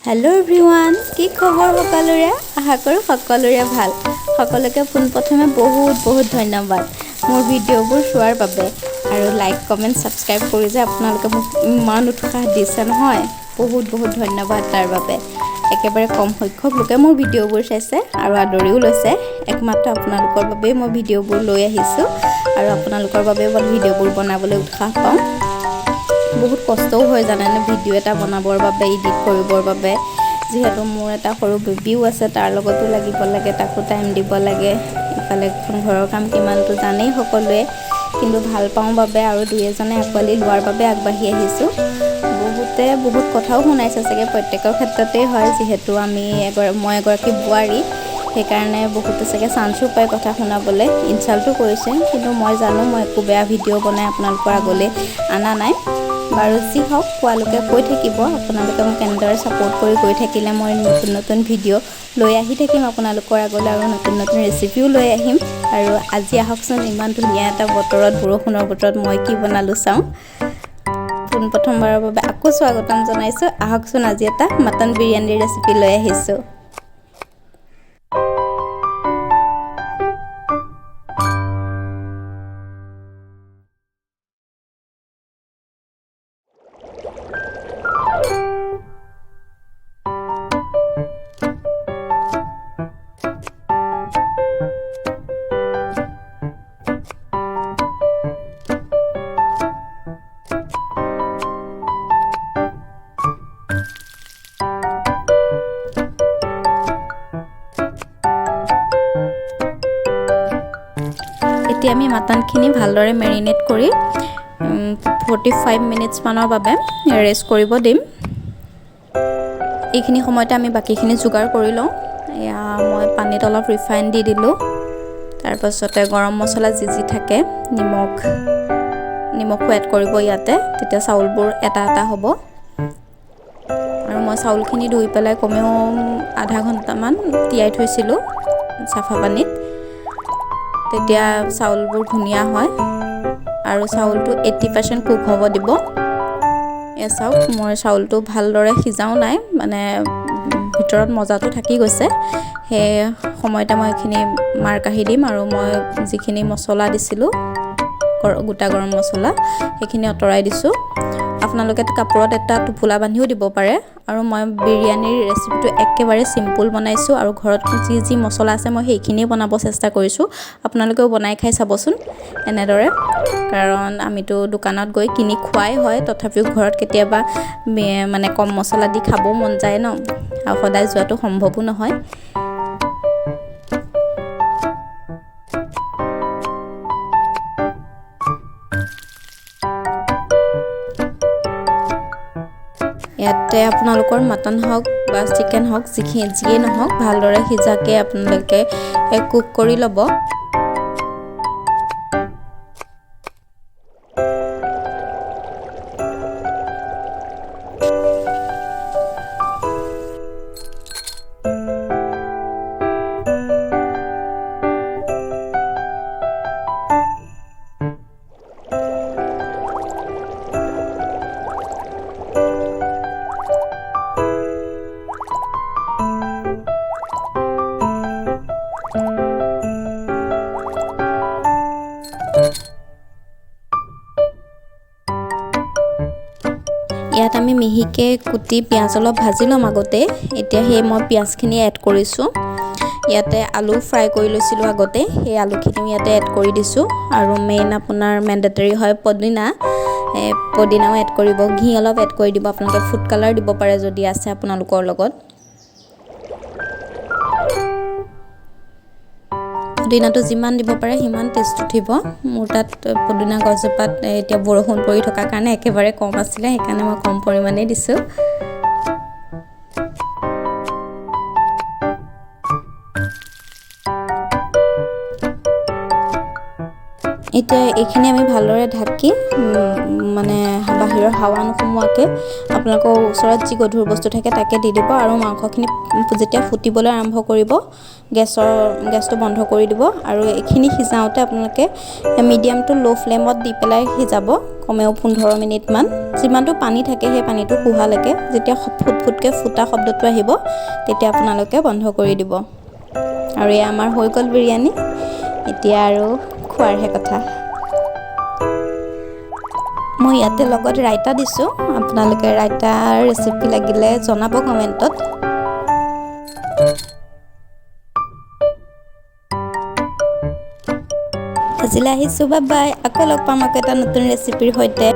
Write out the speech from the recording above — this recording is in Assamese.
হেল্ল' এভৰিৱান, কি খবৰ সকলোৰে? আশা কৰোঁ সকলোৰে ভাল। সকলোকে পোনপ্ৰথমে বহুত বহুত ধন্যবাদ মোৰ ভিডিঅ'বোৰ চোৱাৰ বাবে আৰু লাইক, কমেণ্ট, ছাবস্ক্ৰাইব কৰি যে আপোনালোকে মোক ইমান উৎসাহ দিছে নহয়, বহুত বহুত ধন্যবাদ তাৰ বাবে। একেবাৰে কম সংখ্যক লোকে মোৰ ভিডিঅ'বোৰ চাইছে আৰু আদৰিও লৈছে। একমাত্ৰ আপোনালোকৰ বাবেই মই ভিডিঅ'বোৰ লৈ আহিছোঁ আৰু আপোনালোকৰ বাবেই মই ভিডিঅ'বোৰ বনাবলৈ উৎসাহ পাওঁ। বহুত কষ্টও হয় জানেনে ভিডিঅ' এটা বনাবৰ বাবে, এডিট কৰিবৰ বাবে। যিহেতু মোৰ এটা সৰু বেবীও আছে, তাৰ লগতো লাগিব লাগে, তাকো টাইম দিব লাগে। ইফালে ঘৰৰ কাম কিমানটো জানেই সকলোৱে, কিন্তু ভাল পাওঁ বাবে আৰু দুই এজনে আঁকোৱালি লোৱাৰ বাবে আগবাঢ়ি আহিছোঁ। বহুতে বহুত কথাও শুনাইছে চাগে, প্ৰত্যেকৰ ক্ষেত্ৰতেই হয়। যিহেতু মই এগৰাকী বোৱাৰী, সেইকাৰণে বহুতে চাগে চান্সো পায় কথা শুনাবলৈ, ইনচাল্টো কৰিছে। কিন্তু মই জানো মই একো বেয়া ভিডিঅ' বনাই আপোনালোকৰ আগলৈ অনা নাই। বাৰু যি হওক, কোৱালোকে কৈ থাকিব। আপোনালোকে মোক এনেদৰে ছাপোৰ্ট কৰি গৈ থাকিলে মই নতুন নতুন ভিডিঅ' লৈ আহি থাকিম আপোনালোকৰ আগলৈ আৰু নতুন নতুন ৰেচিপিও লৈ আহিম। আৰু আজি আহকচোন ইমান ধুনীয়া এটা বতৰত, বৰষুণৰ বতৰত মই কি বনালোঁ চাওঁ। পোনপ্ৰথমবাৰৰ বাবে আকৌ স্বাগতম জনাইছোঁ। আহকচোন আজি এটা মটন বিৰিয়ানীৰ ৰেচিপি লৈ আহিছোঁ। এতিয়া আমি মাটনখিনি ভালদৰে মেৰিনেট কৰি 45 মিনিটছমানৰ বাবে ৰেষ্ট কৰিব দিম। এইখিনি সময়তে আমি বাকীখিনি যোগাৰ কৰি লওঁ। এয়া মই পানীত অলপ ৰিফাইন দি দিলোঁ, তাৰপাছতে গৰম মছলা যি যি থাকে, নিমখো এড কৰিব ইয়াতে, তেতিয়া চাউলবোৰ এটা এটা হ'ব। আৰু মই চাউলখিনি ধুই পেলাই কমেও আধা ঘণ্টামান তিয়াই থৈছিলোঁ চাফা পানীত, তেতিয়া চাউলবোৰ ধুনীয়া হয়। আৰু চাউলটো 80% কুক হ'ব দিব। এয়া চাওক, মই চাউলটো ভালদৰে সিজাও নাই, মানে ভিতৰত মজাটো থাকি গৈছে। সেই সময়তে মই এইখিনি মাৰ কাঢ়ি দিম আৰু মই যিখিনি মছলা দিছিলোঁ, গোটা গৰম মছলা, সেইখিনি আঁতৰাই দিছোঁ। আপোনালোকে কাপোৰত এটা টোপোলা বান্ধিও দিব পাৰে। আৰু মই বিৰিয়ানীৰ ৰেচিপিটো একেবাৰে চিম্পুল বনাইছোঁ আৰু ঘৰত যি যি মছলা আছে মই সেইখিনিয়ে বনাব চেষ্টা কৰিছোঁ। আপোনালোকেও বনাই খাই চাবচোন এনেদৰে, কাৰণ আমিতো দোকানত গৈ কিনি খোৱাই হয়, তথাপিও ঘৰত কেতিয়াবা মানে কম মছলা দি খাবও মন যায় ন, আৰু সদায় যোৱাটো সম্ভৱো নহয়। ইয়াতে আপোনালোকৰ মাটন হওক বা চিকেন হওক, যিয়ে নহওক, ভালদৰে সিজাকৈ আপোনালোকে কুক কৰি ল'ব। ইয়াত আমি মিহিকৈ কুটি পিঁয়াজ অলপ ভাজি ল'ম আগতে। এতিয়া সেই মই পিঁয়াজখিনি এড কৰিছোঁ। ইয়াতে আলু ফ্ৰাই কৰি লৈছিলোঁ আগতে, সেই আলুখিনিও ইয়াতে এড কৰি দিছোঁ। আৰু মেইন আপোনাৰ মেণ্ডেটৰী হয় পদিনা, পদিনাও এড কৰিব। ঘি অলপ এড কৰি দিব, আপোনালোকে ফুড কালাৰ দিব পাৰে যদি আছে আপোনালোকৰ লগত। পুদিনাটো যিমান দিব পাৰে সিমান টেষ্ট উঠিব। মোৰ তাত পদিনা গছজোপাত এতিয়া বৰষুণ পৰি থকাৰ কাৰণে একেবাৰে কম আছিলে, সেইকাৰণে মই কম পৰিমাণেই দিছোঁ। এতিয়া এইখিনি আমি ভালদৰে ঢাকি মানে বাহিৰৰ হাৱা নোসোমোৱাকৈ আপোনালোকৰ ওচৰত যি গধুৰ বস্তু থাকে তাকে দি দিব। আৰু মাংসখিনি যেতিয়া ফুটিবলৈ আৰম্ভ কৰিব, গেছটো বন্ধ কৰি দিব। আৰু এইখিনি সিজাওঁতে আপোনালোকে মিডিয়াম টু ল' ফ্লেমত দি পেলাই সিজাব, কমেও 15 মিনিটমান, যিমানটো পানী থাকে সেই পানীটো শুহালৈকে। যেতিয়া ফুট ফুটকৈ ফুটা শব্দটো আহিব, তেতিয়া আপোনালোকে বন্ধ কৰি দিব। আৰু এয়া আমাৰ হৈ গ'ল বিৰিয়ানী। এতিয়া আৰু খোৱাৰহে কথা। মই ইয়াতে লগত ৰাইতা দিছোঁ। আপোনালোকে ৰাইতাৰ ৰেচিপি লাগিলে জনাব কমেণ্টত। আজিলৈ আহিছোঁ, বাই বাই। আকৌ লগ পাম আকৌ এটা নতুন ৰেচিপিৰ সৈতে।